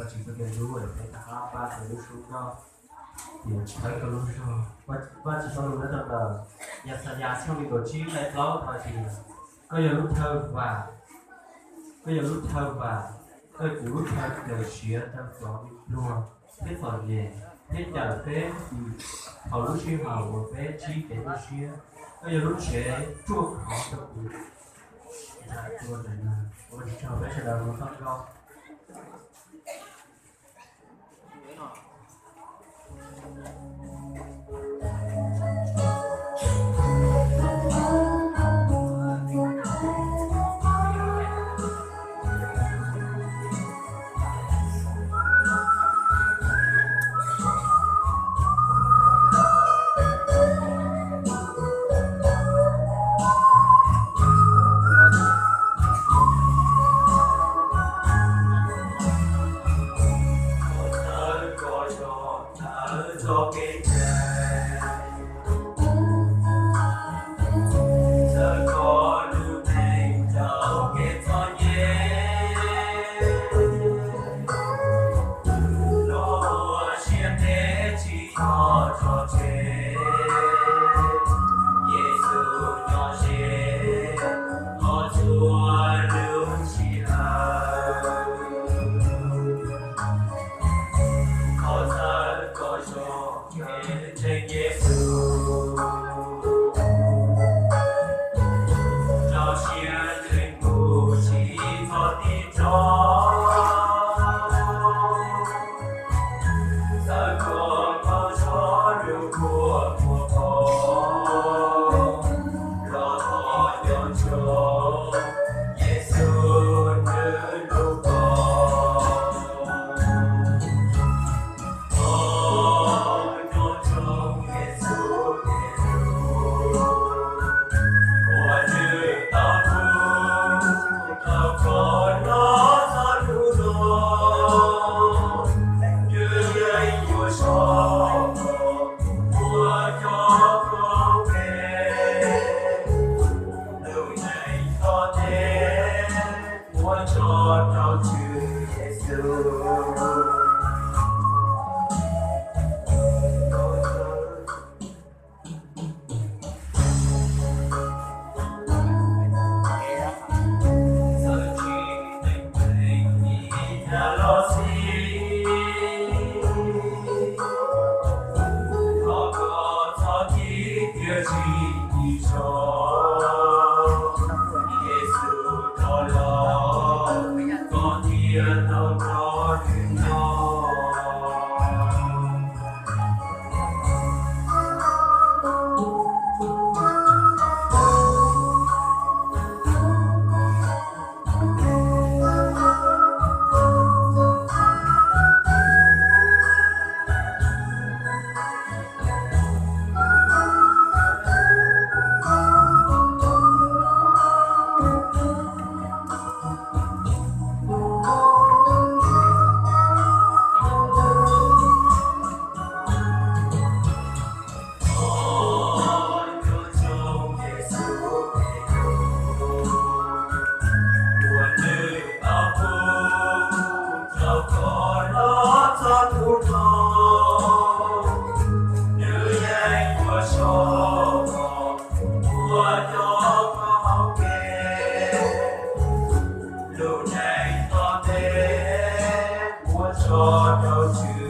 Vajtswv txoj kev hlub, peb rov qab pab tau lub suab koj, tias thawb koj lub zog. Vajtswv txoj lus nyob rau ntawm Yaxayas tshooj nees nkaum tsib nqe plaub hais tias, koj yog lub thawj vam, koj yog lub thawj vam, koj yog kuv lub chaw kawm siav rau cov pluag, thiab txom nyem, thiab cawm peb mus hauv lub sij hawm uas peb ntsib kev nyuaj siab. Koj yog lub tsev ruaj khov rau kuv. Ua tsaug peb sawv daws mus thov Nkauj. Txawm koj lub neej raug kev txom nyem, los ua siab ntev tsis txhob tso tseg. Yexus nyob ze hauv txhua lub sij hawm. Thov txhawb koj zog, ntseeg Yexus, rau siab ntseeg mus tsis txhob tig rov. Txawm koj npau suav lub kua muag qos, los thov nco ntsoov Yexus nws lub kos. Thov nco ntsoov Yexus tej lus uas nws tau hu rau koj los txog hnub no, nws yeej yuav zov koj ua cov koj hauv kev. Lub neej thov teb ua tsaug rau Tswv Yexus. Txawm tsis teem meem li cas los xij, thov koj txhob tig thiab tsis tig zog. Yexus rov los, koj thiaj tau nrog nws nyob. Uas nws tau hu rau koj los txog hnub no, nws yeej yuav zov koj ua cov koj hauv kev. Lub neej thov teb ua tsaug rau Tswv